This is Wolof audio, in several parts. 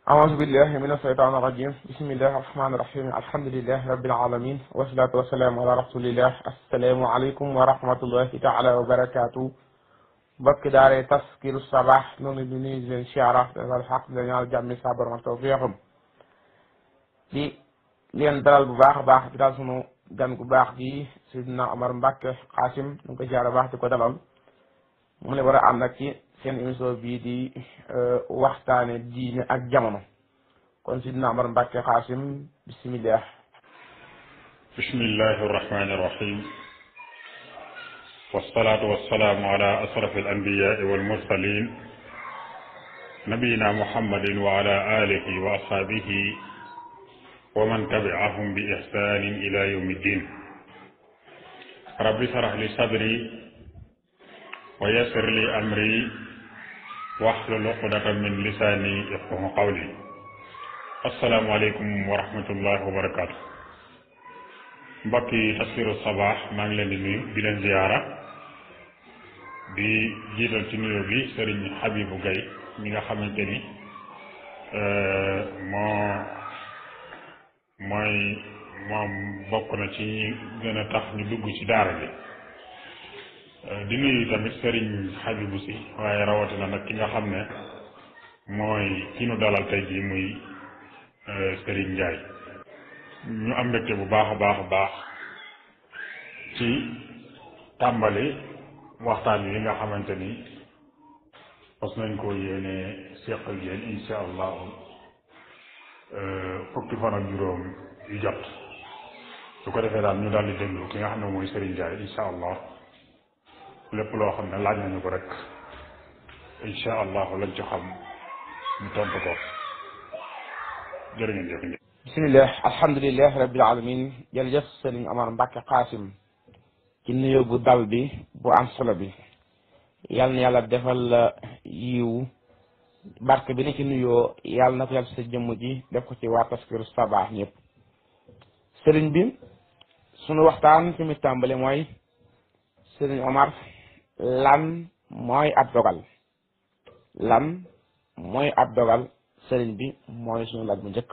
أعوذ بالله من الشيطان الرجيم بسم الله الرحمن الرحيم الحمد لله رب العالمين والصلاة والسلام على رسول الله السلام عليكم ورحمة الله تعالى وبركاته بك دار تذكير الصباح نون بنيز من شعره الحق لنا الجميع صبر والتوفيق di leen dalal bu baax a baax di daal sunu gan gu baax gi Sidina Omar Mbacke Xaasim ñu ngi ko jaare baax di ko dalal mu ne war a ànd ak ci seen émission bii di waxtaane diine ak jamono kon Sidina Omar Mbacke Xaasim bismillah bismillahi arrahmani irrahim wasalaatu wasalaamu ala asraf alanbiyai walmursalin nabiyina muhammadin wa ala alihi wa ashabihi wa man tabi'ahum bi ihsanin ila yawmi ddin rabbi shrah li sadri wa yassir li amri wahlul uqdatan min lisani yafqahu qawli assalaamu aleykum wa rahmatullahi wa barakatuh mbokki Tazkiru Sabah maa ngi leen di nuyu di leen ziyaara di jiital ci nuyu bi Serigne Habibou Gaye mi nga xamante ni moom bokk na ci gën a tax ñu dugg ci daara bi di nuyu tamit Serigne Habibou si waaye rawatina nag ki nga xam ne mooy ki nu dalal tey jii muy Serigne Ndiaye ñu am mbégte bu baax a baax a baax ci tàmbali waxtaan yi nga xamante ni fas nañ koo yéene seq ak yéen insha allahu fukki fan ak juróom yu jot su ko defee daal ñu daal di déglu ki nga xam ne mooy Serigne Ndiaye insha allah lépp loo xam ne laaj nañu ko rek insha allahu lañ ci xam ñu tontu ko jërë ngeen jëf. bismillah alhamdulilah rabbil alamin jërëjëf Serigne Omar Mbacke Xaasim ci nuyoo bu dal bi bu am solo bi yal na yàlla defal yiw barke bi ne ci nuyoo yàlla na ko yàlla sa jëmm ji def ko ci waa Tazkiru Sabah ñëpp Serigne bi sunu waxtaan fi mu tàmbali mooy Serigne Omar lan mooy ab dogal lan mooy ab dogal Serigne bi mooy sunu laaj bu njëkk.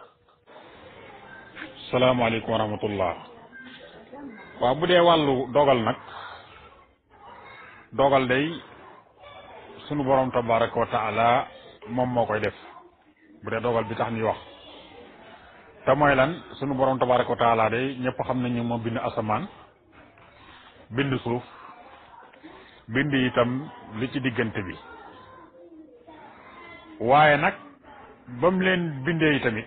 salaamaaleykum wa rahmatullah waaw bu dee wàllu dogal nag dogal day sunu borom tabaraka wa taala moom moo koy def bu dee dogal bi tax ñuy wax te mooy lan sunu borom tabaraka wa taala day ñëpp xam nañu moom bind asamaan bind suuf bind itam li ci diggante bi waaye nag ba mu leen bindee tamit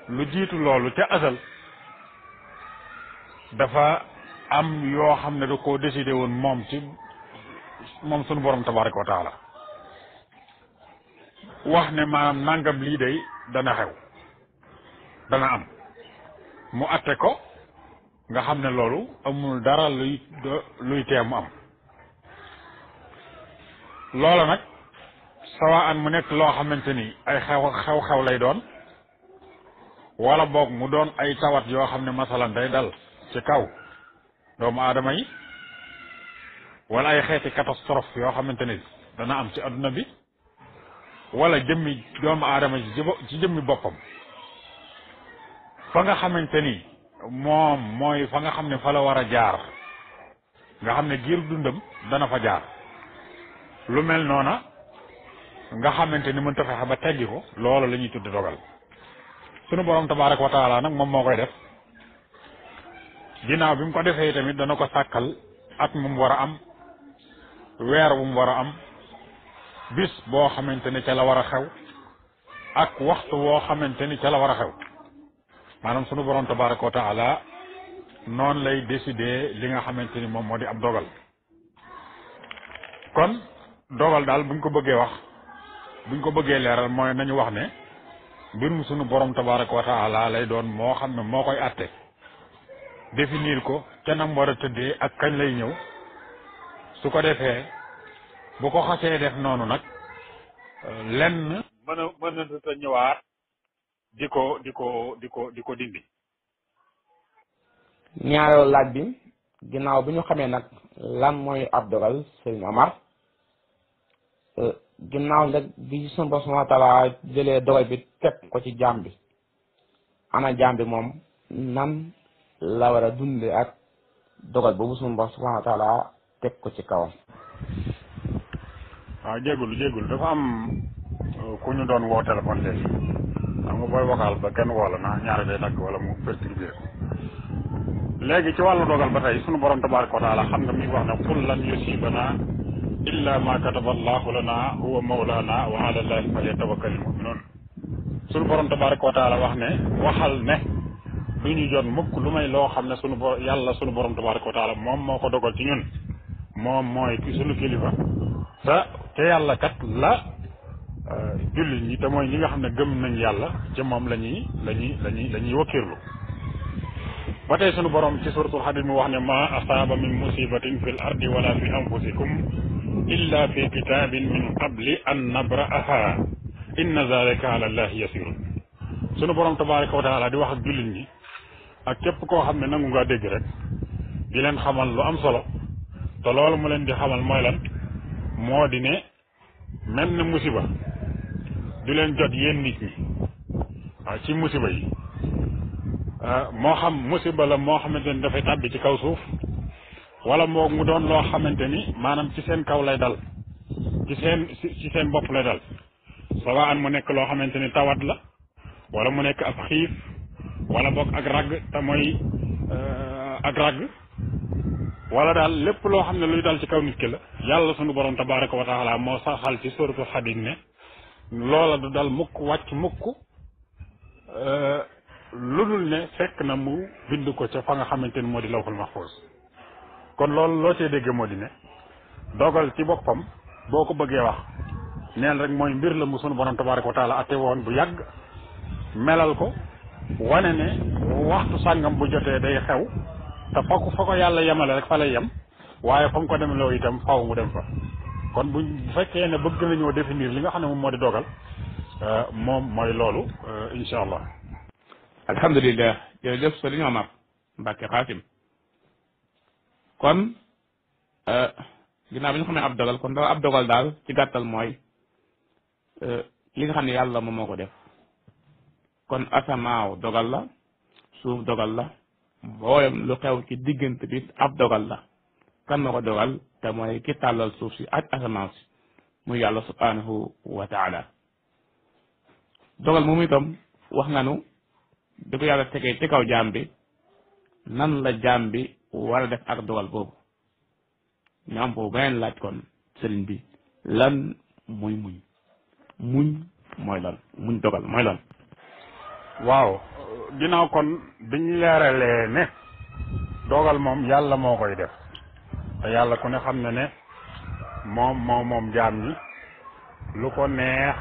lu jiitu loolu ca asal dafa am yoo xam ne da koo décidé woon moom ci moom sunu borom tabaraka wa taala wax ne maanaam nangam lii day dana xew dana am mu atte ko nga xam ne loolu amul dara luy tee mu am loola nag sawaan mu nekk loo xamante ni ay xew-xew lay doon wala boog mu doon ay tawat yoo xam ne masalan day dal ci kaw doomu aadama yi wala ay xeeti catastrophe yoo xamante ni dana am ci adduna bi wala jëmmi doomu aadama ci jëmmi boppam fa nga xamante ni moom mooy fa nga xam ne fa la war a jaar nga xam ne giir dundam dana fa jaar lu mel noona nga xamante ni mënta fexe ba teggi ko loolu la ñuy tudde dogal sunu borom tabaraka wa taala nag moom moo koy def ginnaaw bi mu ko defee tamit dana ko sàkkal at mu war a am weer bu mu war a am bis boo xamante ni ca la war a xew ak waxtu woo xamante ni ca la war a xew maanaam sunu borom tabaraka wa taala noonu lay décider li nga xamante ni moom moo di ab dogal kon dogal daal buñ ko bëggee wax buñ ko bëggee leeral mooy nañu wax ne mbirum sunu borom tabaraka wa taala lay doon moo xam ne moo koy atte définir ko ca nam war a tëddee ak kañ lay ñëw su ko defee bu ko xasee def noonu nag lenn mën na ta ñëwaat di ko dindi. ñaareelu laaj bi ginnaaw bi ñu xamee nag lan mooy ab dogal Serigne Omar ginnaaw nag bi sunu borom subhanahu wa taala jëlee dogal bi teg ko ci jaam bi ana jaam bi moom nan la war a dunde ak dogal boobu sunu borom subhanahu wa taala teg ko ci kawam. waaw jéggul dafa am ku ñu doon woo téléphone léegi xam nga booy vocal ba kenn woo la na ñaari day dagg wala mu perturbé léegi ci wàllu dogal ba tey sunu borom tabaraka wa taala xam nga mi wax ne qul lan yusibana illa ma kataba allahu lana huwa mawlana wa ala allahi falyatawakkalil mu'minun sunu borom tabaraka wa taala wax ne waxal ne du ñu jot mukk lu may loo xam ne yàlla sunu borom tabaraka wa taala moom moo ko dogal ci ñun moom mooy ki sunu kilifa te yàlla kat la jullit ñi te mooy ñi nga xam ne gëm nañ yàlla ci moom la ñuy wakkirlu ba tey sunu borom ci suratul hadid mu wax ne ma asaaba min musibatin fil ardi wala fi anfusikum illa fi kitabin min qabli an nabra'aha inna zalika ala allahi yasirun sunu borom tabaraka wa taala di wax ak jullit ñi ak képp koo xam ne nangu nga dégg rek di leen xamal lu am solo te loolu mu leen di xamal mooy lan moo di ne mel na musiba du leen jot yéen nit ñi waaw ci musiba yi moo xam musiba la moo xamante ni dafay tàbbi ci kaw suuf wala moo mu doon loo xamante ni maanaam ci seen kaw lay dal ci seen bopp lay dal sawaan mu nekk loo xamante ni tawat la wala mu nekk ab xiif wala boog ak ragg te mooy ak ragg wala daal lépp loo xam ne luy dal ci kaw nit ki la yàlla sunu borom tabaraka wa taala moo saxal ci suratul hadid ne loola du dal mukk wàcc mukk lu dul ne fekk na mu bind ko ca fa nga xamante ni moo di lawhul mahfuz kon loolu loo cee dégg moo di ne dogal ci boppam boo ko bëggee wax neen rek mooy mbir la mu sunu borom tabaraka wa taala atte woon bu yàgg melal ko wane ne waxtu sàngam bu jotee day xew te fa ko yàlla yemale rek fa lay yem waaye fa mu ko demeloo itam faw mu dem fa kon bu fekkee ne bëgg nañoo définir li nga xam ne moom moo di dogal moom mooy loolu incha allah. alhamdulilah jërëjëf Sëriñ Omar Mbacke Xaasim kon ginnaaw bi ñu xamee ab dogal kon dafa ab dogal daal ci gàttal mooy li nga xam ne yàlla moom moo ko def kon asamaaw dogal la suuf dogal la mboolem lu xew ci diggante bi ab dogal la kan moo ko dogal te mooy ki tàllal suuf si ak asamaaw si muy yàlla subhanahu wa taala dogal moom itam wax nga nu di ko yàlla tegee ci kaw jaam bi nan la jaam bi war a def ak dogal boobu ñu am foofu beneen laaj kon sëriñ bi lan muy muñ mooy lan muñ dogal mooy lan. waaw ginnaaw kon biñ leeralee ne dogal moom yàlla moo koy def te yàlla ku ne xam ne ne moom jaam ñi lu ko neex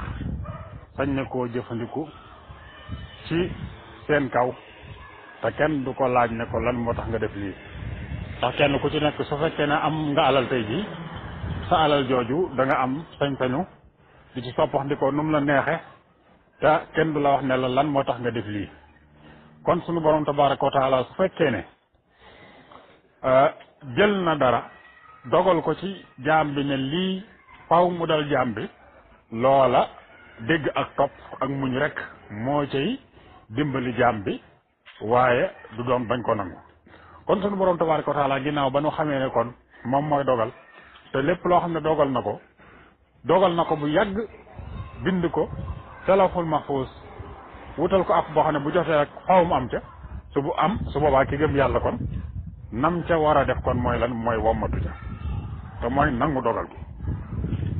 sañ na koo jëfandiku ci seen kaw te kenn du ko laaj ne ko lan moo tax nga def lii ndax kenn ku ci nekk su fekkee ne am nga alal tey ji sa alal jooju da nga am sañ-sañu di ci soppax ndi ko nu mu la neexe te kenn du la wax ne la lan moo tax nga def lii kon sunu borom tabaraka wa taala su fekkee ne jël na dara dogal ko ci jaam bi ne lii faw mu dal jaam bi loola dégg ak topp ak muñ rek moo cay dimbali jaam bi waaye du doon bañ ko nangu kon sunu borom tabaraka wa taala ginnaaw ba nu xamee ne kon moom mooy dogal te lépp loo xam ne dogal na ko bu yàgg bind ko teleful mahfuz wutal ko ab boo xam ne bu jotee rek xaw mu am ca su boobaa ki gëm yàlla kon nam ca war a def kon mooy lan mooy wommatu ca te mooy nangu dogal gi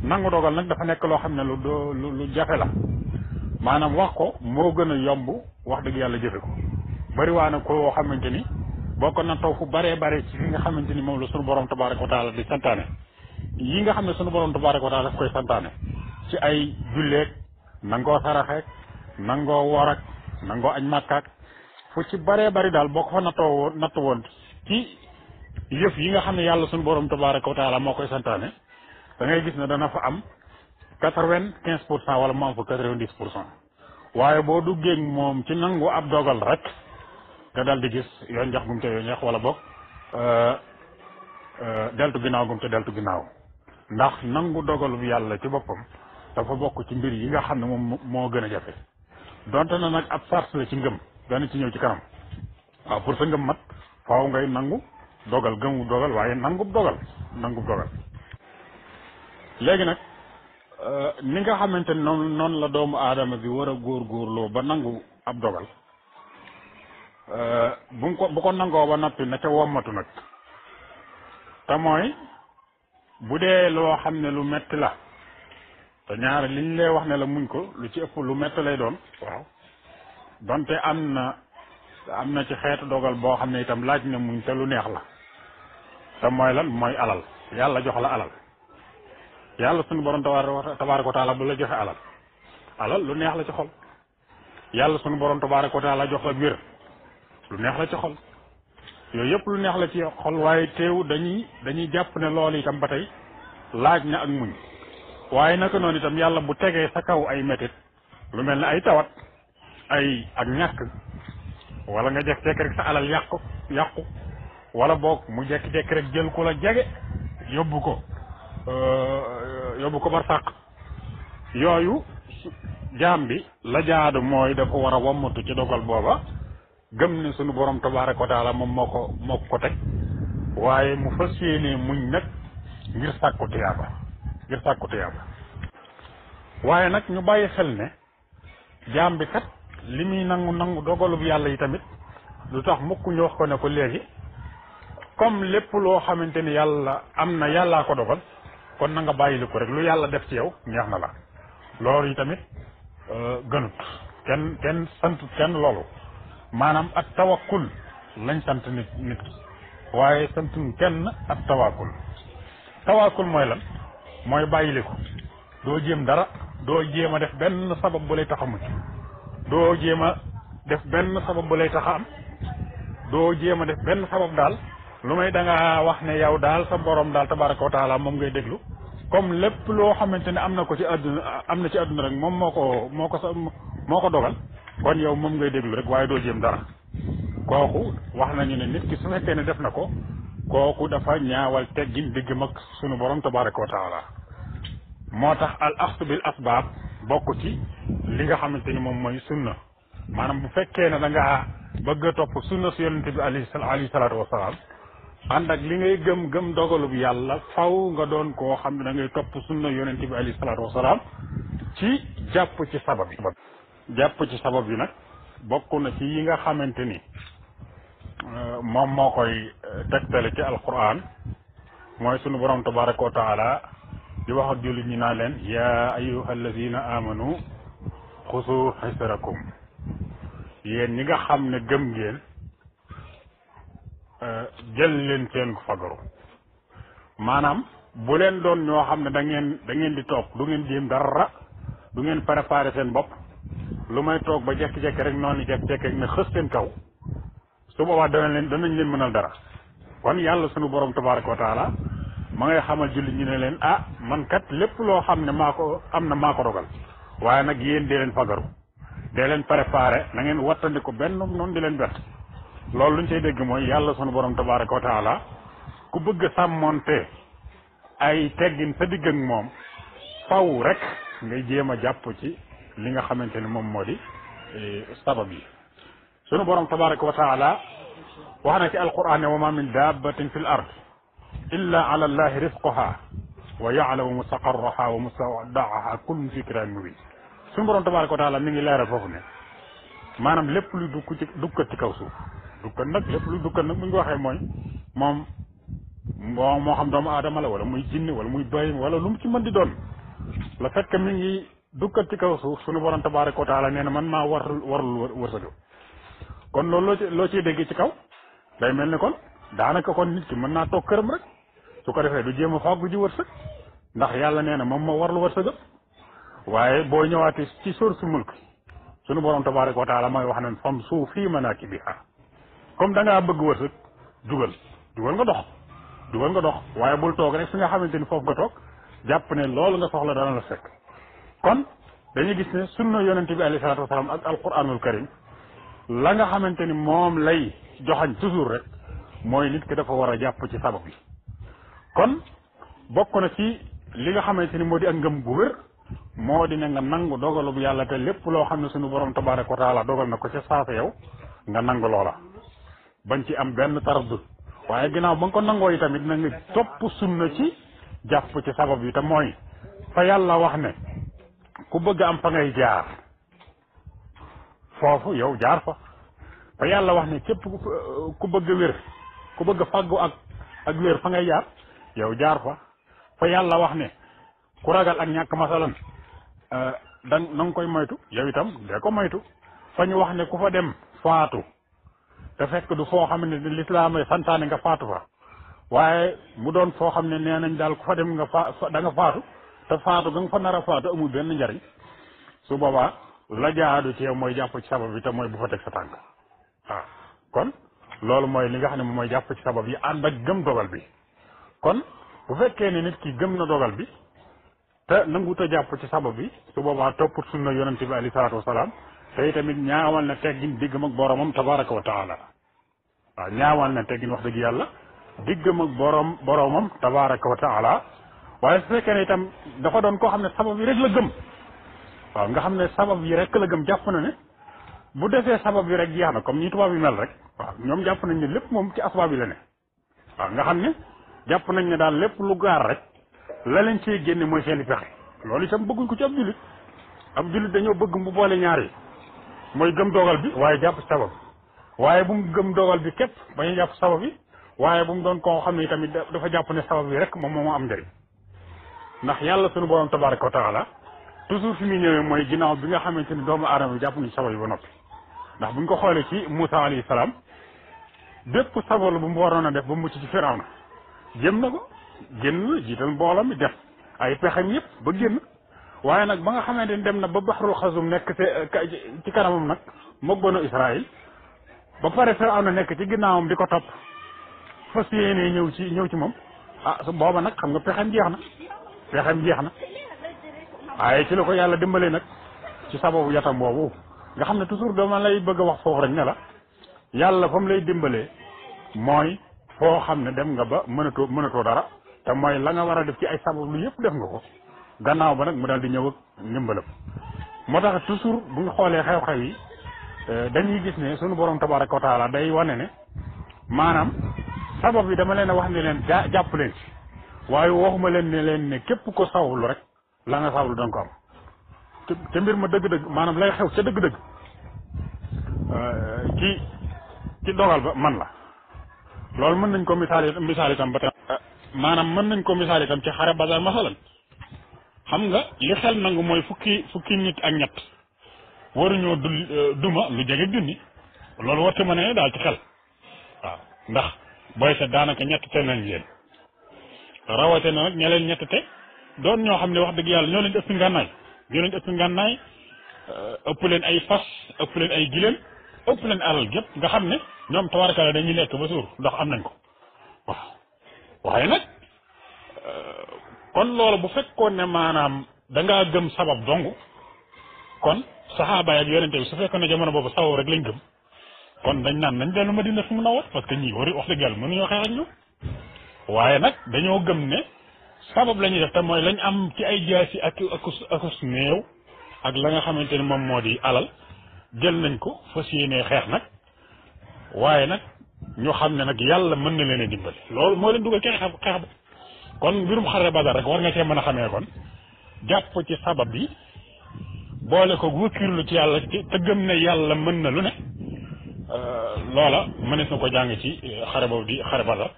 nangu dogal nag dafa nekk loo xam ne lu jafe la maanaam wax ko moo gën a yomb wax dëgg yàlla jëfe ko bari waa na koo xamante ni boo ko nattoo fu baree bare ci fi nga xamante ni moom la sunu borom tabaraka wa taala di santaane yi nga xam ne sunu borom tabaraka wa taala daf koy santaane ci ay julleeg nangoo saraxeek nangoo worak nangoo añ màkkaak fu ci baree bari daal boo ko fa natt woon ci yëf yi nga xam ne yàlla sunu borom tabaraka wa taala moo koy santaane da ngay gis ne dana fa am 95% wala mu am fa 90% waaye boo duggee moom ci nangu ab dogal rek nga dal di gis yoon njax gum te yoon njax wala boog deltu ginnaaw gum te deltu ginnaaw ndax nangu dogalu yàlla ci boppam dafa bokk ci mbir yi nga xam ne moom moo gën a jafe donte na nag ab sart la ci ngëm dana ci ñëw ci kanam waaw pour sa ngëm mat faaw ngay nangu dogal gëmu dogal waaye nangub dogal léegi nag ni nga xamante ne noonu la doomu aadama bi war a góorgóorloo ba nangu ab dogal bu ko nangoo ba noppi na ca wommatu nag te mooy bu dee loo xam ne lu metti la te ñaare liñ lay wax ne la muñ ko lu ci ëpp lu metti lay doon waaw donte am na ci xeetu dogal boo xam ne itam laaj na muñ te lu neex la te mooy lan mooy alal yàlla jox la alal yàlla suñu borom tabaaraka wa taala bu la joxe alal lu neex la ci xol yàlla suñu borom tabaaraka wa taala jox la wér lu neex la ci xol yooyu yëpp lu neex la ci xol waaye teew dañuy jàpp ne loolu itam ba tey laaj na ak muñ waaye naka noonu itam yàlla bu tegee sa kaw ay métit lu mel ne ay tawat ak ñàkk wala nga jekk-jekk rek sa alal yàqu wala boog mu jekk-jekk rek jël ku la jege yóbbu ko bar sàq yooyu jaam bi la jaadu mooy dafa war a wommatu ci dogal booba gëm ne sunu borom tabaaraka wa taala moom moo ko teg waaye mu fas yéenee muñ nag ngir sàkku tiyaaba waaye nag ñu bàyyi xel ne jaam bi kat li muy nangu dogalub yàlla yi tamit lu tax mukk ñu wax ko ne ko léegi comme lépp loo xamante ni yàllaa ko dogal kon na nga bàyyili ko rek lu yàlla def ci yow neex na la loolu yi tamit gënut kenn santut kenn loolu maanaam at tawakkul lañ sant nit ki waaye santuñ kenn at tawakkul mooy lan mooy bàyyili ko doo jéem dara doo jéem a def benn sabab bu lay tax a mucc doo jéem a def benn sabab bu lay tax a am doo jéem a def benn sabab daal lu may da nga wax ne yow daal sa borom daal tabaraka wa taala moom ngay déglu comme lépp loo xamante ne am na ci àdduna rek moom moo ko dogal kon yow moom ngay déglu rek waaye doo jéem dara kooku wax nañu ne nit ki su fekkee ne def na ko kooku dafa ñaawal teggin digg mag sunu borom tabaraka wa taala moo tax al axdu bil asbaab bokk ci li nga xamante ni moom mooy sunna maanaam bu fekkee ne da ngaa bëgg a topp sunna si yonente bi alayhi salaatu wasalaam ànd ak li ngay gëm dogalub yàlla faw nga doon koo xam ne da ngay topp sunna yonente bi alayhi salaatu wasalaam ci jàpp ci sabab yi nag bokk na ci yi nga xamante ni moom moo koy tegtale ci alquran mooy sunu borom tabaraka wa taala di wax ak jullit ñi naa leen yaa ayyuha alladina amanu xusu xisrakum yéen ñi nga xam ne gëm ngeen jël leen seen fagaru maanaam bu leen doon ñoo xam ne da ngeen di toog du ngeen jéem dara du ngeen préparé seen bopp lu may toog ba jekki-jekki rek noonu jekki-jekki rek ne xës seen kaw su boobaa danañ leen mënal dara kon yàlla sunu borom tabaraka wa taala ma ngay xamal jullit ñi ne leen man kat lépp loo xam ne maa ko dogal waaye nag yéen dee leen fagaru dee leen préparé na ngeen wattandi ko benn noonu di leen bett loolu luñ cay dégg mooy yàlla sunu borom tabaraka wa taala ku bëgg a sàmmonte ay teggin sa digg ak moom faw rek ngay jéem a jàpp ci li nga xamante ni moom moo di sabab yi sunu borom tabaraka wa taala wax na ci alquran ne wa ma min dabbatin fi l ard illa ala allahi risquha wa yaalamu mustaqarraha wa mustawdaaha kullun fi kitabin mubin sunu borom tabaraka wa taala mi ngi leeral foofu ne maanaam lépp luy dukkat ci kaw suuf dukkat nag lépp luy dukkat nag bu ñu waxee mooy moom moo xam doomu aadama la wala muy jinni wala muy bay wala lu mu ci mën di doon la fekk mi ngi dukkat ci kaw suuf sunu borom tabaraka wa taala nee na man maa warul wërsëgam kon loolu loo ciy dégg ci kaw day mel ni kon daanaka kon nit ki mën naa toog këram rek su ko defee du jéem a fàggu ji wërsëg ndax yàlla nee na moom moo warlu wërsëgam waaye boo ñëwaatee ci sourate mulk sunu borom tabaraka wa taala mooy wax ne fam suuf fii manaakibiha comme da ngaa bëgg wërsëg dugal nga dox waaye bul toog rek fi nga xamante ni foofu nga toog jàpp ne loolu nga soxla dana la fekk kon dañuy gis ne sunna yonente bi alayhi salaatu wasalaam ak alquranul karim la nga xamante ni moom lay joxañ toujours rek mooy nit ki dafa war a jàpp ci sabab yi kon bokk na ci li nga xamante ni moo di ak ngëm gu wér moo di ne nga nangu dogalu bu yàlla te lépp loo xam ne suñu borom tabaraka wa taala dogal na ko ca saasa yow nga nangu loola bañ ci am benn taraddud waaye ginnaaw ba nga ko nangoo yi tamit na nga topp sunna ci jàpp ci sabab yi te mooy fa yàlla wax ne ku bëgg am fa ngay jaar foofu yow jaar fa yàlla wax ne képp ku bëgg wér ku bëgg fàggu ak wér fa ngay jaar yow jaar fa yàlla wax ne ku ragal ak ñàkk masalan na nga koy moytu yow itam dee ko moytu fa ñu wax ne ku fa dem faatu te fekk du foo xam ne lislaam santaane nga faatu fa waaye mu doon foo xam ne nee nañ daal ku fa dem nga da nga faatu te faatu ga nga fa nar a faatu amul benn njariñ su boobaa la jaadu ci yow mooy jàpp ci sabab bi te mooy bu fa teg sa tànk waaw kon loolu mooy li nga xam ne moom mooy jàpp ci sabab yi ànd ak gëm dogal bi kon bu fekkee ne nit ki gëm na dogal bi te nanguut a jàpp ci sabab bi su boobaa topput sunna yonente bi alayhi salaatu wasalaam te tamit ñaawal na teggin diggam ak boromam tabaraka wa taala waaw ñaawal na teggin wax dëgg yàlla diggam ak boromam tabaraka wa taala waaye su fekkee ne itam dafa doon koo xam ne sabab yi rek la gëm waaw nga xam ne sabab yi rek la gëm jàpp na ne bu defee sabab yi rek jeex na comme ni tubaab yi mel rek waaw ñoom jàpp nañ ne lépp moom ci asbaab yi la ne waaw nga xam ne jàpp nañ ne daal lépp lu gaar rek la leen cee génne mooy seen i pexe loolu itam bëgguñ ko ci ab jullit dañoo bëgg mu boole ñaar yi mooy gëm dogal bi waaye jàpp sabab waaye bu mu gëm dogal bi képp bañu jàpp sabab yi waaye bu mu doon koo xam ne tamit dafa jàpp ne sabab yi rek moom moo am njëriñ ndax yàlla sunu borom tabaraka wa taala toujours fi muy ñëwee mooy ginnaaw bi nga xamante ni doomu aadama bi jàpp nañ sabab yi ba noppi ndax buñ ko xoolee ci Moussa alayhi salaam bépp sabab bu mu waroon a def ba mucc ci Firawna jëm na ko génn jiital mbooloo mi def ay pexem yëpp ba génn waaye nag ba nga xamante ni dem na ba baxrul xasum nekk ci kanamam nag moog banu Israël ba pare Firawna nekk ci ginnaawam di ko topp fas yéenee ñëw ci moom su booba nag xam nga pexem jeex na waaye ci la ko yàlla dimbalee nag ci sababu yatam boobu nga xam ne toujours dama lay bëgg a wax foofu rek ne la yàlla fa mu lay dimbalee mooy foo xam ne dem nga ba mënatoo dara te mooy la nga war a def ci ay sabab lu yëpp def nga ko gannaaw ba nag mu daal di ñëw ak ndimbalam moo tax toujours bu ñu xoolee xew-xew yi dañuy gis ne sunu borom tabaraka wa taala day wane ne maanaam sabab yi dama leen a wax ne leen jàpp leen ci waaye waxuma leen ne képp ko sawlu rek la nga sawlu danga ko am te mbir ma dëgg-dëgg maanaam lay xew ca dëgg-dëgg ci dogal ba man la loolu mën nañ ko misaal itam ba tey maanaam mën nañ ko misaal itam ci xare Badar masalan xam nga li xel nangu mooy fukki nit ak ñett waruñoo duma lu jege junni loolu warta ma ne daal ci xel waaw ndax booy seet daanaka ñett te nañ leen rawate na nag ña leen ñett te doon ñoo xam ne wax dëgg yàlla ñoo leen ëpp ngànnaay ëpp leen ay fas ëpp leen ay giléem ëpp leen alal gépp nga xam ne ñoom tabaarkalla dañuy lekk ba suur ndax am nañ ko waaw waaye nag kon loolu bu fekkoon ne maanaam dangaa gëm sabab dong kon saxaaba ak yonente bi su fekkoon ne jamono boobu sabab rek lañ gëm kon dañ naan nañ dellu Madina fu mu nawar parce que ñii wax dëgg yàlla mënuñoo xeex ak ñoom waaye nag dañoo gëm ne sabab la ñuy def te mooy lañ am ci ay jaasi akus néew ak la nga xamante ne moom moo di alal jël nañ ko fas yéenee xeex nag waaye nag ñu xam ne nag yàlla mën na leen a dimbali loolu moo leen dugal ci xeex ba kon mbirum xare Badar rek war nga cee mën a xamee kon jàpp ci sabab bi boole ko wëkkirlu ci yàlla te gëm ne yàlla mën na lu ne loola mënees na ko jàng ci xare boobu di xare Badar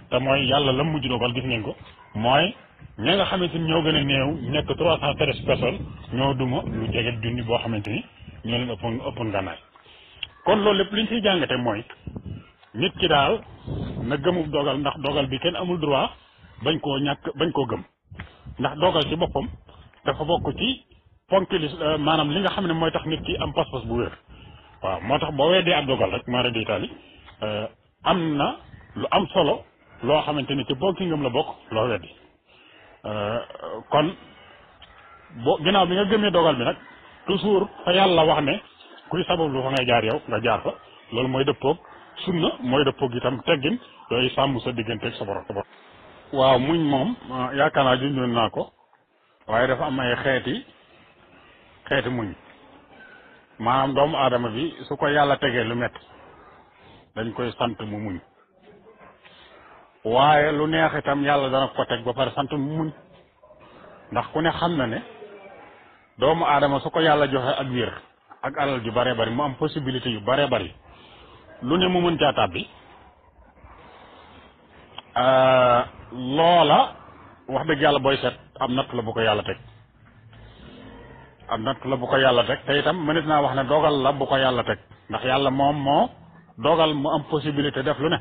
te mooy yàlla la mujj dogal gis ngeen ko mooy ña nga xamante ni ñoo gën a néew nekk 313 personnes ñoo duma lu jege junni boo xamante ni ñoo leen ëppoon gànnaay kon loolu lépp li ñu ciy jàngate mooy nit ki daal na gëmub dogal ndax dogal bi kenn amul droit bañ koo gëm ndax dogal ci boppam dafa bokk ci ponki maanaam li nga xam ne mooy tax nit ki am pas-pas bu wér waaw moo tax boo weddee ab dogal rek mara deytaali am na lu am solo loo xamante ni ci ponki ngëm la bokk loo weddi kon ginnaaw bi nga gëmee dogal bi nag toujours fa yàlla wax ne kuy sabablu fa ngay jaar yow nga jaar fa loolu mooy dëppoog sunna mooy dëppoog itam teggin yooyu sàmm sa digganteeg sa borom. waaw muñ moom yaakaar naa junjoon naa ko waaye dafa am ay xeeti xeeti muñ maanaam doomu aadama bi su ko yàlla tegee lu metti dañ koy sant mu muñ waaye lu neex itam yàlla dana ko teg ba pare sant mu muñ ndax ku ne xam na ne doomu aadama su ko yàlla joxe ak wér ak alal ju bare bari mu am possibilité yu bare bari lu ne mu mën caa tàbbi loola wax dëgg yàlla booy seet am natt la bu ko yàlla teg am natt la bu ko yàlla teg te itam mënees naa wax ne dogal la bu ko yàlla teg ndax yàlla moom moo dogal mu am possibilité def lu ne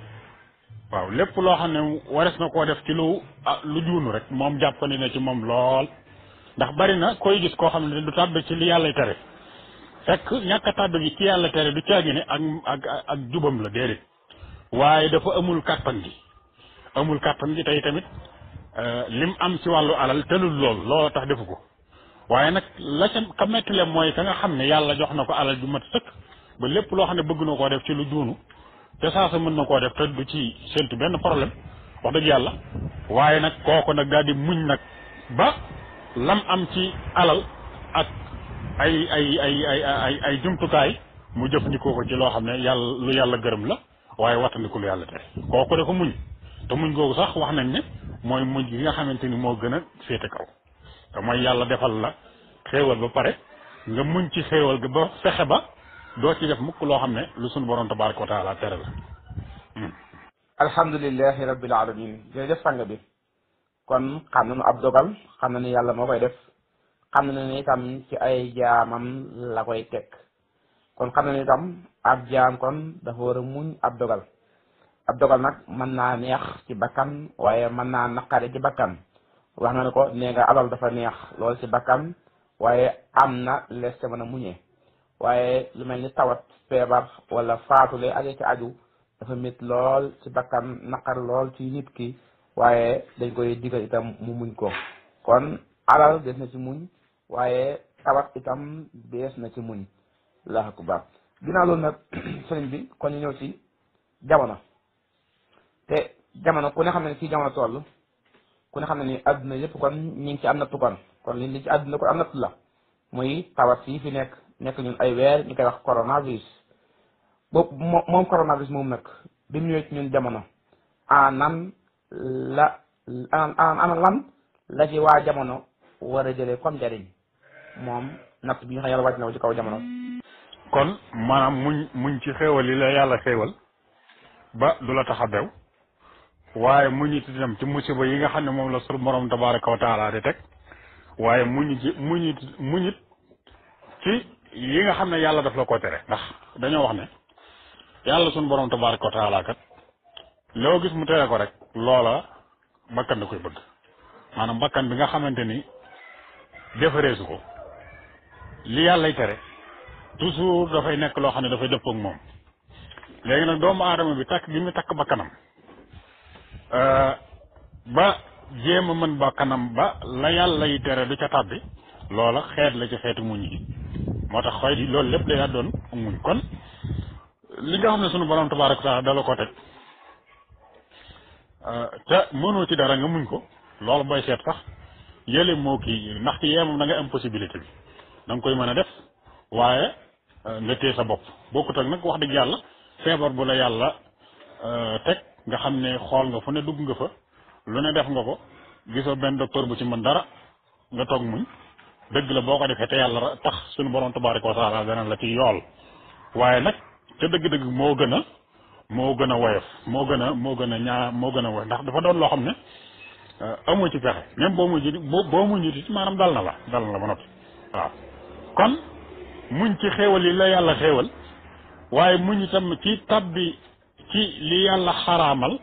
waaw lépp loo xam ne wares na koo def ci lu juunu rek moom jàppandi na ci moom lool ndax bari na koy gis koo xam ne du tàbbi ci li yàlla tere fekk ñàkk a tàbbi gi ci yàlla tere du caagi ne ak jubam la déedéet waaye dafa amul kàttan gi tey tamit lim am ci wàllu alal tëlul loolu tax defu ko waaye nag la ca ka mettile mooy ka nga xam ne yàlla jox na ko alal ju mat sëkk ba lépp loo xam ne bëgg na koo def ci lu juunu te saa sa mën na koo def te du ci séntu benn problème wax dëgg yàlla waaye nag kooku nag daal di muñ nag ba lam am ci alal ak ay jumtukaay mu jëfandikoo ko ci loo xam ne lu yàlla gërëm la waaye wattandiku lu yàlla tere kooku dafa muñ te muñ googu sax wax nañ ne mooy muñ gi nga xamante ni moo gën a féete kaw te mooy yàlla defal la xéewal ba pare nga muñ ci xéewal ga ba fexe ba doo ci def mukk loo xam ne lu sunu borom tabaraka wa taala tere la. alhamdulilahi rabbil alamin jërëjëf sang bi kon xam nañu ab dogal xam na ni yàlla moo koy def xam na ni itam ci ay jaamam la koy teg kon xam na ni itam ab jaam kon dafa war a muñ ab dogal nag mën naa neex ci bakkan waaye mën naa naqare ci bakkan wax na ne ko nee nga alal dafa neex lool ci bakkan waaye am na lees ca mën a muñee waaye lu mel ni tawat feebar wala faatule aje ci aju dafa mit lool ci bakkan naqar lool ci nit ki waaye dañ koy digal itam mu muñ ko kon alal des na ci muñ waaye tawat itam dees na ci muñ Allahu akbar ginnaaw loolu nag sëriñ bi kon ñu ñëw ci jamono te jamono ku ne xam ne ci jamono toll ku ne xam ne ni adduna yëpp kon ñu ngi ci am nattu kon li ci adduna kon am nattu la muy tawat yi fi nekk ñun ay weer ñu koy wax coronavirus boobu moom coronavirus moom nag bi mu ñëwee ci ñun jamono ana lan la ci waa jamono war a jëlee comme njariñ moom natt bi nga xam yàlla wàcc na ko ci kaw jamono. kon maanaam muñ ci xéewal yi la yàlla xéewal ba du la tax a bew waaye muñit itam ci musiba yi nga xam ne moom la sunu borom tabaraka wa taala di teg waaye muñit ci yi nga xam ne yàlla daf la ko tere ndax dañoo wax ne yàlla sunu borom tabaraka wa taala kat loo gis mu tere ko rek loola bakkan da koy bëgg maanaam bakkan bi nga xamante ni defareesu ko li yàllay tere toujours dafay nekk loo xam ne dafay dëppoo ak moom léegi nag doomu aadama bi takk gi mu takk bakkanam ba jéem a mën bakkanam ba la yàlla yi tere du ca tàbbi loola xeet la ci xeetu muñ gi moo tax xëy di loolu lépp day doon muñ kon li nga xam ne sunu borom tabaaraka taala dala ko teg te mënoo ci dara nga muñ ko loolu booy seet sax yële moo kii ndax ci yee moom da nga am possibilité bi da nga koy mën a def waaye nga téye sa bopp bokkut ak nag wax dëgg yàlla feebar bu la yàlla teg nga xam ne xool nga fu ne dugg nga fa lu ne def nga ko gisoo benn docteur bu ci mën dara nga toog muñ dëgg la boo ko defee te yàlla tax suñu borom tabaaraka wa taala dana la ci yool waaye nag te dëgg-dëgg moo gën a woyof moo gën a woyof ndax dafa doon loo xam ne amoo ci pexe même boo muñ ci maanaam dal na la ba noppi waaw kon muñ ci xéewal yi la yàlla xéewal waaye muñ itam ci tabbi ci li yàlla xaraamal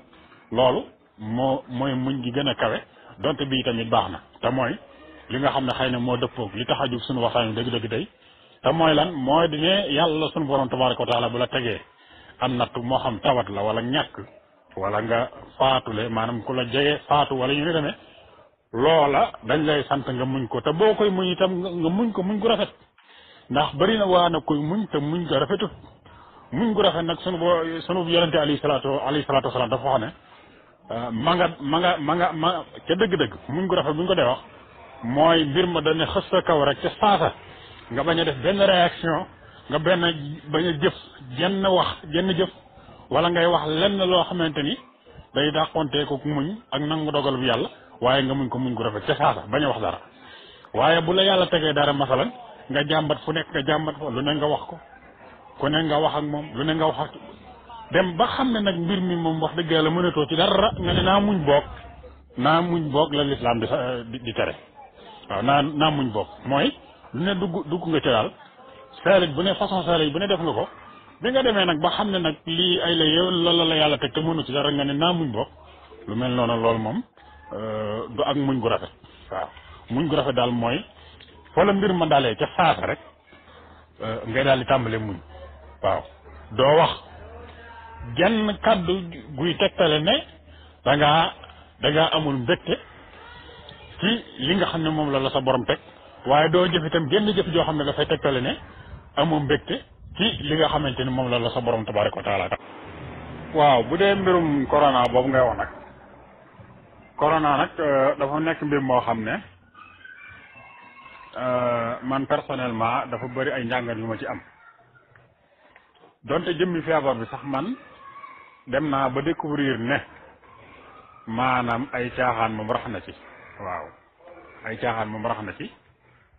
loolu mooy muñ gi gën a kawe donte bii tamit baax na te mooy li nga xam ne xëy na moo dëppoog li tax a jóg suñu waxtaan dëgg-dëgg tey te mooy lan mooy di ne yàlla suñu borom tabaraka wa taala bu la tegee am natt moo xam tawat la wala ñàkk wala nga faatule maanaam ku la jege faatu wala ñu ne demee loola dañ lay sant nga muñ ko te boo koy muñ itam nga muñ ko muñ gu rafet ndax bari na waa na koy muñ te muñ ko rafetut muñ gu rafet nag sunu yonente alayhi salaatu wasalaam dafa wax ne ma ca dëgg-dëgg muñ gu rafet bu ñu ko dee wax mooy mbir ma dana xës sa kaw rek ca saasa nga bañ a def benn réaction nga bañ a jëf jenn jëf wala ngay wax lenn loo xamante ni day dàqontee ko muñ ak nangu dogal bu yàlla waaye nga muñ ko muñ ko rafet ca saasa bañ a wax dara waaye bu la yàlla tegee dara masalan nga jàmbat fu nekk nga jàmbat ko lu ne nga wax ko ku ne nga wax ak moom lu ne nga wax ak dem ba xam ne nag mbir mi moom wax dëgg yàlla mënatoo ci dara nga ne naa muñ boog la lislaam di tere waaw naa muñ boog mooy lu ne dugg nga ci daal saalit bu ne façon saalit bu ne def nga ko bi nga demee nag ba xam ne nag lii ay la yow loolu la yàlla teg te mënu ci dara nga ne naa muñ boog lu mel noonu loolu moom du ak muñ gu rafet waaw muñ gu rafet daal mooy foo la mbir ma dalee ca saasa rek ngay daal di tàmbalee muñ waaw doo wax genn kàddu guy tegtale ne dangaa amul mbégte ci li nga xam ne moom la sa borom teg waaye doo jëf itam genn jëf joo xam ne dafay tegtale ne amoo mbégte ci li nga xamante ni moom la sa borom tabaraka wa taala waaw bu dee mbirum corona boobu ngay wax nag corona nag dafa nekk mbir moo xam ne man personnellement dafa bëri ay njàngat yu ma ci am donte jëmmi feebar bi sax man dem naa ba découvrir ne maanaam ay caaxaan moom rax na ci waaw ay caaxaan moom rax na ci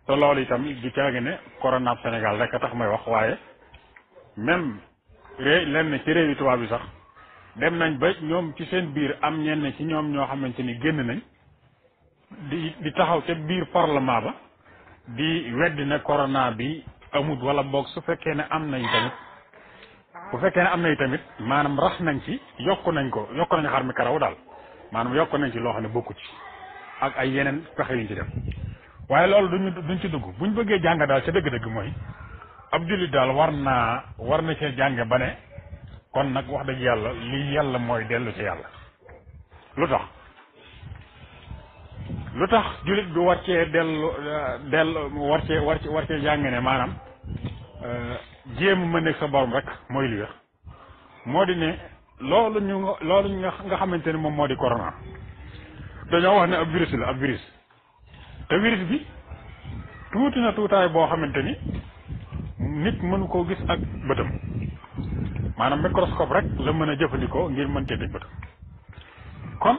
te loolu itam du caagi ne corona Sénégal rek a tax may wax waaye même lenn ci réewi tubaab bi sax dem nañ ba ñoom ci seen biir am ñenn ci ñoom ñoo xamante ni génn nañ di taxaw ca biir parlement ba di weddi ne corona bi amut wala boog su fekkee ne am nañ tamit bu fekkee ne am nañ tamit maanaam rax nañ ci yokk nañ xar mi karaw daal maanaam yokk nañ ci loo xam ne bokku ci ak ay yeneen pexe yuñ ci def waaye loolu duñ ci dugg buñ bëggee jàng daal ca dëgg-dëgg mooy ab jullit daal war na cee jànge ba ne kon nag wax dëgg yàlla lii yàlla mooy dellu ci yàlla lu tax jullit bi war cee war cee jàng ne maanaam jéem ma nekk sa borom rek mooy li wér moo di ne loolu nga xamante ne moom moo di corona dañoo wax ne ab virus la ab virus te virus bi tuuti na tuutaay boo xamante ni nit mënu koo gis ak bëtam maanaam microscope rek la mën a jëfandikoo ngir mën cee teg bëtam kon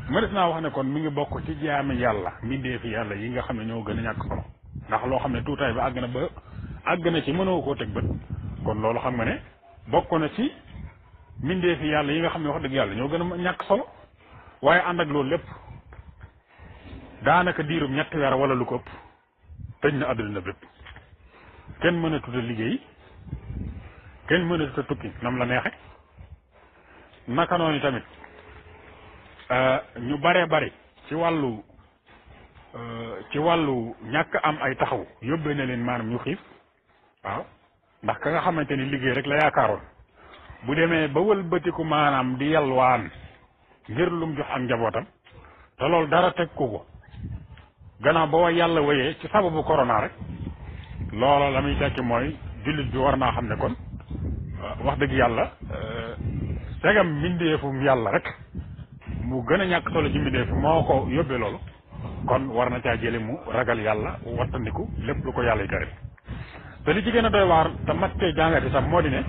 mënees naa wax ne kon mi ngi bokk ci jaami yàlla mbindeefi yàlla yi nga xam ne ñoo gën a ñàkk solo ndax loo xam ne tuutaay bi àgg na ci mënoo koo teg bët kon loolu xam nga ne bokk na ci mbindeefi yàlla yi nga xam ne wax dëgg yàlla ñoo gën a ñàkk solo waaye ànd ak loolu lépp daanaka diirum ñetti weer wala lu ko ëpp tëj na àdduna bépp kenn mën a tuta liggéey kenn mën a tuta tukki nam la neexe naka noonu tamit ñu baree bari ci wàllu ñàkk am ay taxaw yóbbee na leen maanaam ñu xiif waaw ndax ka nga xamante ni liggéey rek la yaakaaroon bu demee ba wëlbatiku maanaam di yalwaan ngir lum jox ak njabootam te loolu dara teg ko gannaaw ba way yàlla wéyee ci sababu corona rek loola la muy tekki mooy jullit bi war naa xam ne kon wax dëgg yàlla segam mbindeefum yàlla rek mu gën a ñàkk solo ci mbindeefu moo ko yóbbee loolu kon war na caa jële mu ragal yàlla wattandiku lépp lu ko yàlla yi tere te li ci gën a doy waar te mat cee jàngati sax moo di ne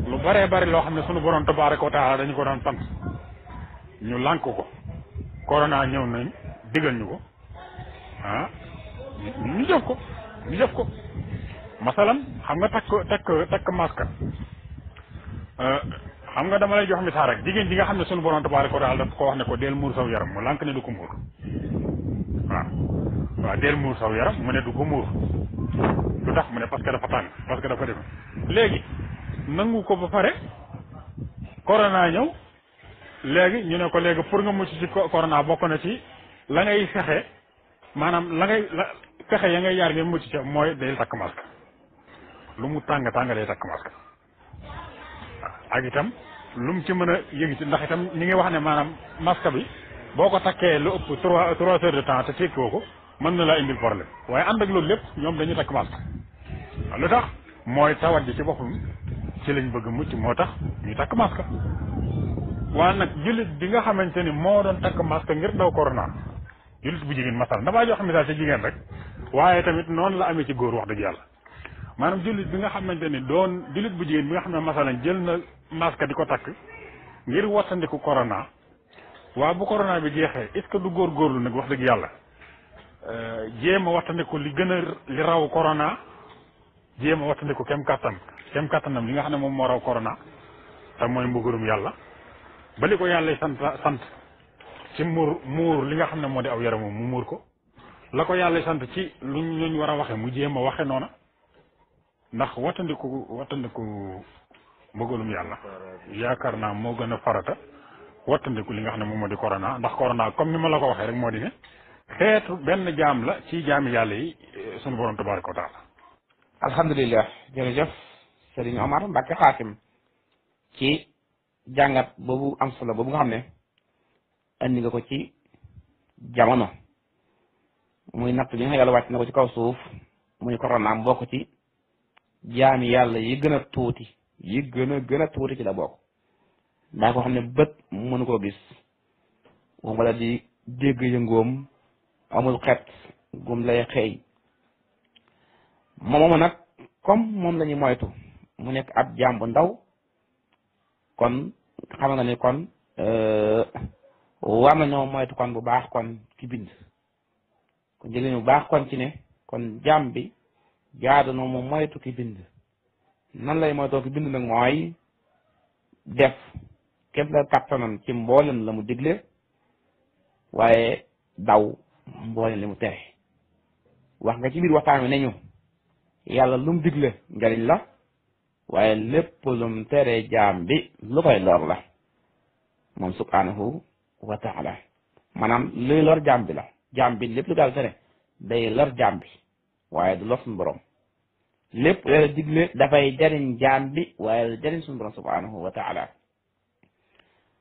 lu baree bari loo xam ne sunu borom tabaaraka wa taala dañu ko doon sant ñu lànk ko corona ñëw nañ digal ñu ko ñu jëf ko masalan xam nga takk masque xam nga dama lay jox misaal rek jigéen ji nga xam ne sunu borom tabaaraka wa taala daf ko wax ne ko deel muur saw yaram mu lànk ne du ko muur waaw deel muur saw yaram mu ne du ko muur lu tax mu ne parce que dafa tàng parce que dafa def léegi nangu ko ba pare corona ñëw léegi ñu ne ko léegi pour nga mucc ci corona bokk na ci la ngay fexe maanaam fexe ya ngay yaar ngeen mucc ci mooy day takk masque lu mu tàng day takk masque ak itam lu mu ci mën a yëngi ci ndax itam ñi ngi wax ne maanaam masque bi boo ko takkee lu ëpp trois heures de temps te tekkoo ko mën na laa indil problème waaye ànd ak loolu lépp ñoom dañuy takk masque lu tax mooy tawat ji ci boppam ci lañ bëgg mucc moo tax ñu takk masque waaye nag jullit bi nga xamante ni moo doon takk masque ngir daw corona jullit bu jigéen masal damaa jox misaal ci jigéen rek waaye tamit noonu la amee ci góor wax dëgg yàlla maanaam jullit bi nga xamante ni doon jullit bu jigéen bi nga xam ne masalan jël na masque di ko takk ngir wattandiku corona waaw bu corona bi jeexee est-ce que du góorgóorlu nag wax dëgg yàlla jéem a wattandiku li gën a li raw corona jéem a wattandiku kem kattanam li nga xam ne moom moo raw corona te mooy mbugalum yàlla ba li ko yàlla sant ci muur li nga xam ne moo di aw yaramam mu muur ko la ko yàlla sant ci luñ war a waxe mu jéem a waxe noona ndax wattandiku mbugalum yàlla yaakaar naa moo gën a farata wattandiku li nga xam ne moom moo di corona ndax corona comme ni ma la ko waxee rek moo di ne xeetu benn jaam la ci jaami yàlla yi sunu borom tabaraka wa taala. alhamdulilah jërëjëf Serigne Omar Mbacke Xaasim ci jàngat boobu am solo boobu nga xam ne andi nga ko ci jamono muy natt bi nga xam yàlla wàcc na ko ci kaw suuf muy corona bokk ci jaami yàlla yi gën a tuuti yi gën a tuuti ci la bokk daa ko xam ne bët mënu koo gis wala di dégg yëngoom amul xet gum lay xëy moomu nag comme moom la ñuy moytu mu nekk ab jaam bu ndaw kon xam nga ne kon war nañoo moytu kon bu baax kon ki bind kon jëlee bu baax kon ci ne kon jaam bi jaadu na mu moytu ki bind nan lay moytoo ki bind nag mooy def képp la kattanam ci mboolem la mu digle waaye daw mboolem li mu tere wax nga ci biir waxtaan wi ne ñu yàlla lu mu digle njariñ la waaye lépp lu mu tere jaam bi lu koy lor la moom subhanahu wa taala maanaam luy lor jaam bi la jaam bi lépp lu daal tere day lor jaam bi waaye du lor suñu borom lépp yàlla digle dafay jariñ jaam bi waaye jariñ suñu borom subhanahu wa taala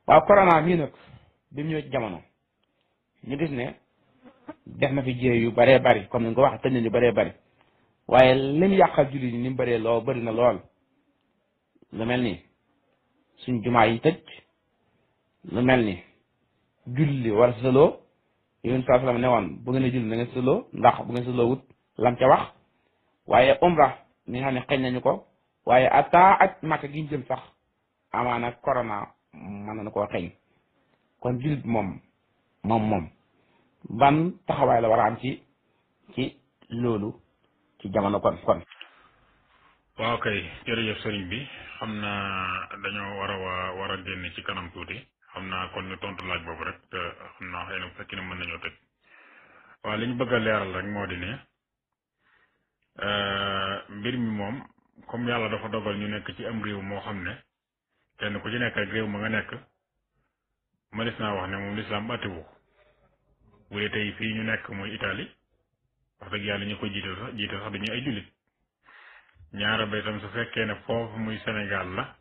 waaw corona mii nag bi mu ñëw ci jamono ñu gis ne def na fi jéey yu bëree bëri comme ni nga ko wax tëj yu bëree bëri waaye lim yàqal julli ni mu bëree lool bëri na lool lu mel ni suñ jumaa yi tëj lu mel ni julli war a sëloo yonent saa sallam ne woon bu ngeen a julli na ngeen sëloo ndax bu ngeen sëloo wut lam ca wax waaye umra mi nga xam ne xëy nañu ko waaye ata ak Makka gi ñu jëm sax amaana corona mën na koo xëy kon jullit moom ban taxawaay la war a am ci loolu ci jamono kon waaw kay jërëjëf sëriñ bi xam naa dañoo war a génn ci kanam tuuti xam naa kon ñu tontu laaj boobu rek te xam naa xëy na bu fekkee ne mën nañoo tëj waaw li ñu bëgg a leeral rek moo di ne mbir mi moom comme yàlla dafa dogal ñu nekk ci am réew moo xam ne kenn ku ci nekk ak réew ma nga nekk ma des naa wax ne moom lislaam attewu bu dee tey fii ñu nekk muy Italie wax dëgg yàlla ñu ko jiite sax dañuy ay jullit ñaara ba itam su fekkee ne foofu muy Sénégal la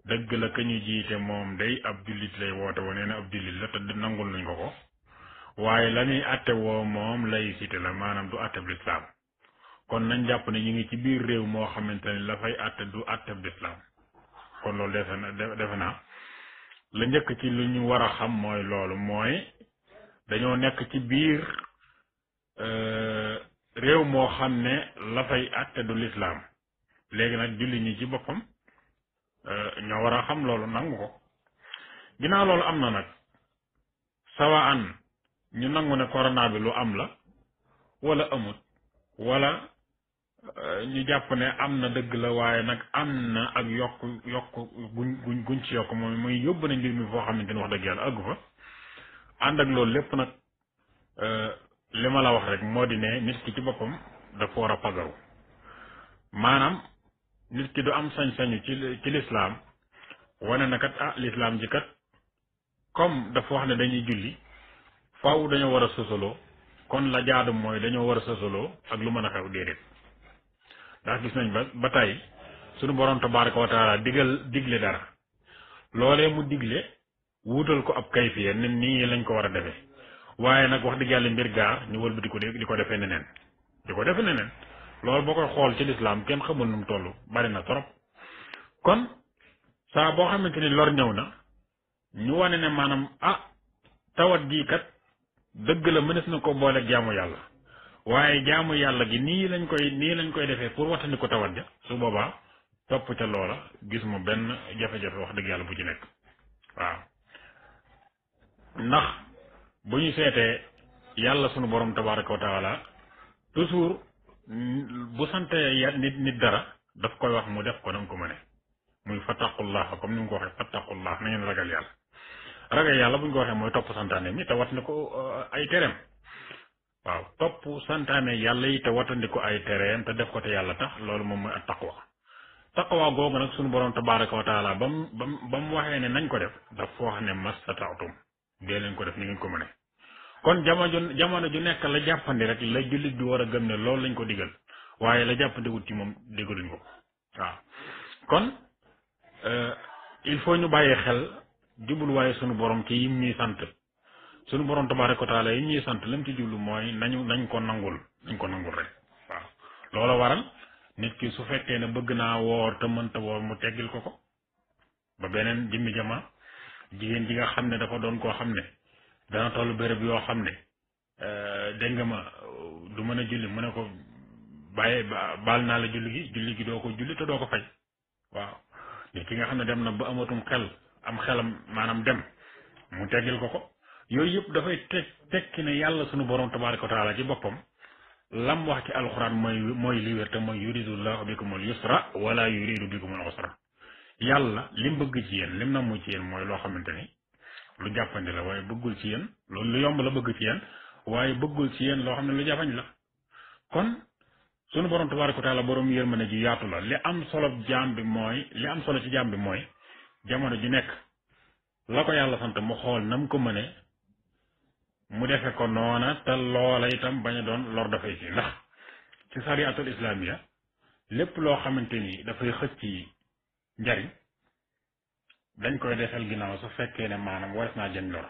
dëgg la ka ñu jiite moom day ab jullit lay woote woo nee na ab jullit la te nangul nañ ko waaye la ñuy atte woo moom laïcité la maanaam du atteb lislaam kon nañ jàpp ne ñu ngi ci biir réew moo xamante ne la fay atte du atteb lislaam kon loolu defe naa la njëkk ci lu ñu war a xam mooy loolu mooy dañoo nekk ci biir réew moo xam ne la fay atte du lislaam léegi nag julli ñi ci boppam ñoo war a xam loolu nangu ko ginnaaw loolu am na nag sawaan ñu nangu ne corona bi lu am la wala amut wala ñu jàpp ne am na dëgg la waaye nag am na ak yokk guñ ci yokk moom muy yóbbu nañ mbir mi foo xamante ni wax dëgg yàlla àggu fa ànd ak loolu lépp nag li ma la wax rek moo di ne nit ki ci boppam dafa war a pagaru maanaam nit ki du am sañ-sañu ci lislaam wane na kat lislaam ji kat comme dafa wax ne dañuy julli faaw dañoo war a sosoloo kon la jaadu mooy dañoo war a sosoloo ak lu mën a xew déedéet ndax gis nañ ba tey suñu borom tabaraka wa taala digle dara loolee mu digle wuutal ko ab kayfiya ne nii lañ ko war a defee waaye nag wax dëgg yàlla mbir gaar ñu wëlbati ko di ko defee neneen loolu boo koy xool ci lislaam kenn xamul nu mu toll bari na trop kon saa boo xamante ni lor ñëw na ñu wane ne maanaam tawat gii kat dëgg la mënees na ko boole jaamu yàlla waaye jaamu yàlla gi nii lañ koy defee pour wattandi ko tawat ja su boobaa topp ca loola gis mu benn jafe-jafe wax dëgg yàlla bu ci nekk waaw ndax bu ñu seetee yàlla sunu borom tabaraka wa taala toujours bu sante nit dara daf koy wax mu def ko nam ko mëne muy fattaqullah comme ni mu ko waxee fattaqullah na ngeen ragal yàlla bu ñu ko waxee mooy topp santaane mi te wattandi ko ay tereem waaw topp santaane yàlla yi te wattandi ko ay tereem te def ko te yàlla tax loolu moom mooy ak taqwa googu nag sunu borom tabaraka wa taala ba mu waxee ne nañ ko def daf wax ne mastata'tum dee leen ko def ni ngeen ko mëne kon jamono ju nekk la jàppandi rek la jullit bi war a gëm ne loolu lañ ko digal waaye la jàppandi wut ci moom digaluñ ko waaw kon il faut ñu bàyyi xel jubluwaaye sunu borom ci yim ñuy sant sunu borom tabaaraka wa taala yim ñuy sant lam ci jublu mooy nañ ko nangul rek waaw loola waral nit ki su fekkee ne bëgg naa woor te mënta woor mu teggil ko ba beneen jëmmi jama jigéen ji nga xam ne dafa doon koo xam ne dana toll béréb yoo xam ne dégg nga ma du mën a julli mu ne ko baal naa la julli gi doo ko julli te doo ko fay waaw nit ki nga xam ne dem na ba amatum xel am xelam maanaam dem mu teggil ko yooyu yëpp dafay tekki ne yàlla sunu borom tabaaraka wa taala ci boppam lam wax ci alxuraan mooy li wér te mooy yuridullahu bikumul yusra wala yuridu bikumul usra yàlla lim bëgg ci yéen lim namu ci yéen mooy loo xamante ni lu jàppandi la waaye bëggul ci yéen loolu lu yomb la bëgg ci yéen waaye bëggul ci yéen loo xam ne lu jàppañ la kon sunu borom tabaaraka wa taala borom yërmande ji yaatu la li am solo ci jaam bi mooy jamono ju nekk la ko yàlla sant mu xool nam ko mëne mu defe ko noona te loola itam bañ a doon lor dafay ci ndax ci sariatul islamiya lépp loo xamante ni dafay xëcc njariñ dañ koy desal ginnaaw su fekkee ne maanaam wares naa jëñ lor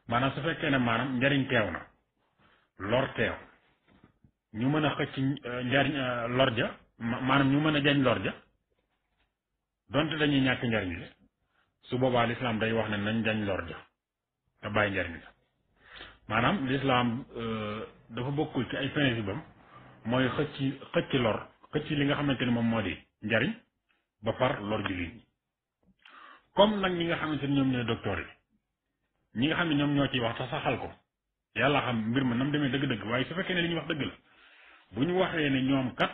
maanaam su fekkee ne maanaam njariñ teew na lor teew ñu mën a xëcc njariñ lor ja maanaam ñu mën a jañ lor ja donte dañuy ñàkk njariñ li su boobaa lislaam day wax ne nañ jañ lor ja te bàyyi njariñ la maanaam lislaam dafa bokkul ci ay principe am mooy xëcc lor xëcc li nga xamante ni moom moo di njariñ ba far lor jullit ñi comme nag ñi nga xamante ni ñoom ñooy docteur yi ñi nga xam ne ñoom ñoo ciy wax te saxal ko yàlla xam mbir ma nam demee dëgg-dëgg waaye su fekkee ne li ñuy wax dëgg la bu ñu waxee ne ñoom kat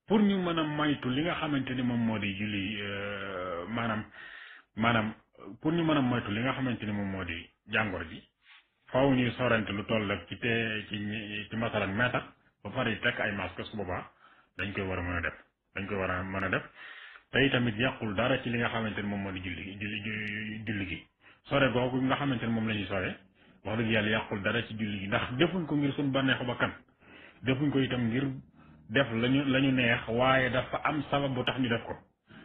pour ñu mën a moytu li nga xamante ni moom moo di julli maanaam pour ñu mën a moytu li nga xamante ni moom moo di jàngoro ji faaw ñuy sorante lu toll ak ci masalan mètre ba pare tekk ay masque su boobaa dañ koy war a mën a def tey tamit yàqul dara ci li nga xamante ni moom moo di julli gi sore googu nga xamante ni moom la ñuy sore wax dëgg yàlla yàqul dara ci julli gi ndax defuñ ko ngir suñ bànneexu ba kan defuñ ko itam ngir def lañu neex waaye dafa am sabab bu tax ñu def ko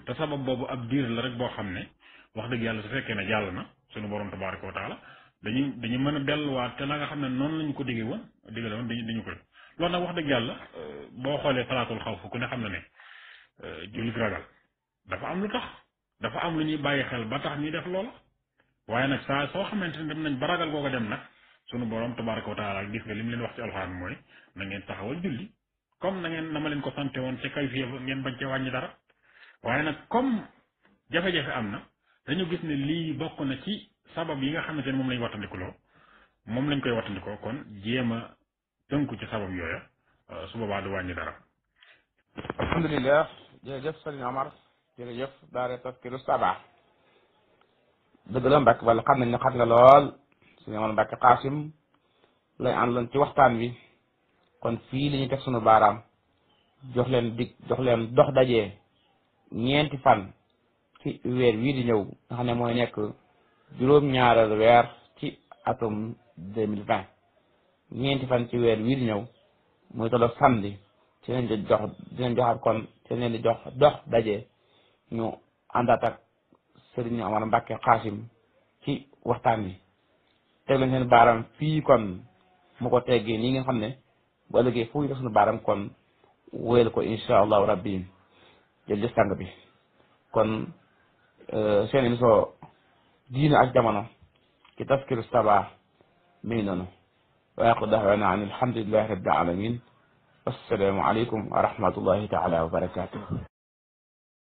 te sabab boobu ab diir la rek boo xam ne wax dëgg yàlla su fekkee ne jàll na suñu borom tabaaraka wa taala dañu mën a delluwaat te la nga xam ne noonu lañu ko digale woon dañu ko def loolu nag wax dëgg yàlla boo xoolee salaatul xawf ku ne xam na ne jullit ragal dafa am lu tax dafa am lu ñuy bàyyi xel ba tax ñuy def loola waaye nag saa soo xamante ne dem nañ ba ragal googa dem nag sunu borom tabaaraka wa taala gis nga li mu leen wax ci alxuraan mooy na ngeen taxawal julli comme na ma leen ko sante woon ci kay fiye ngeen bañ cee wàññi dara waaye nag comme jafe-jafe am na dañu gis ne lii bokk na ci sabab yi nga xamante ne moom lañ wattandikuloo moom lañ koy wattandikoo kon jéem a tënku ci sabab yooya su boobaa du wàññi dara. alhamdulilah jërëjëf sëriñ Omar jërëjëf daara Tazkiru Sabaa dëgg la Mbàkke wala xam nañ ne xam nga lool sëriñ Omar Mbàkke Xaasim lay àndaloon ci waxtaan wi kon fii li ñuy teg sunu baaraam jox leen dox dajee ñeenti fan ci weer wii di ñëw nga xam ne mooy nekk juróom-ñaareelu weer ci atum 2020 ñeenti fan ci weer wii di ñëw muy tolloog samedi ci leen di joxaat kon ci leen di jox dox daje ñu àndaat ak Sëriñ Omar Mbàkke Xaasim ci waxtaan wi teg leen seen baaraam fii kon mu ko teggee nii ngeen xam ne bu ëllëgee fu ñu def suñu baaraam kon wéyal ko insha allahu rabbi jël sang bi kon seen émission diine ak jamono ci Tazkiru Sabaa mi ngi noonu wa axiru da'waana an alhamdulillahi rabbil alamin. Assalaamu aleykum wa rahmatullahi taala wa barakatuh.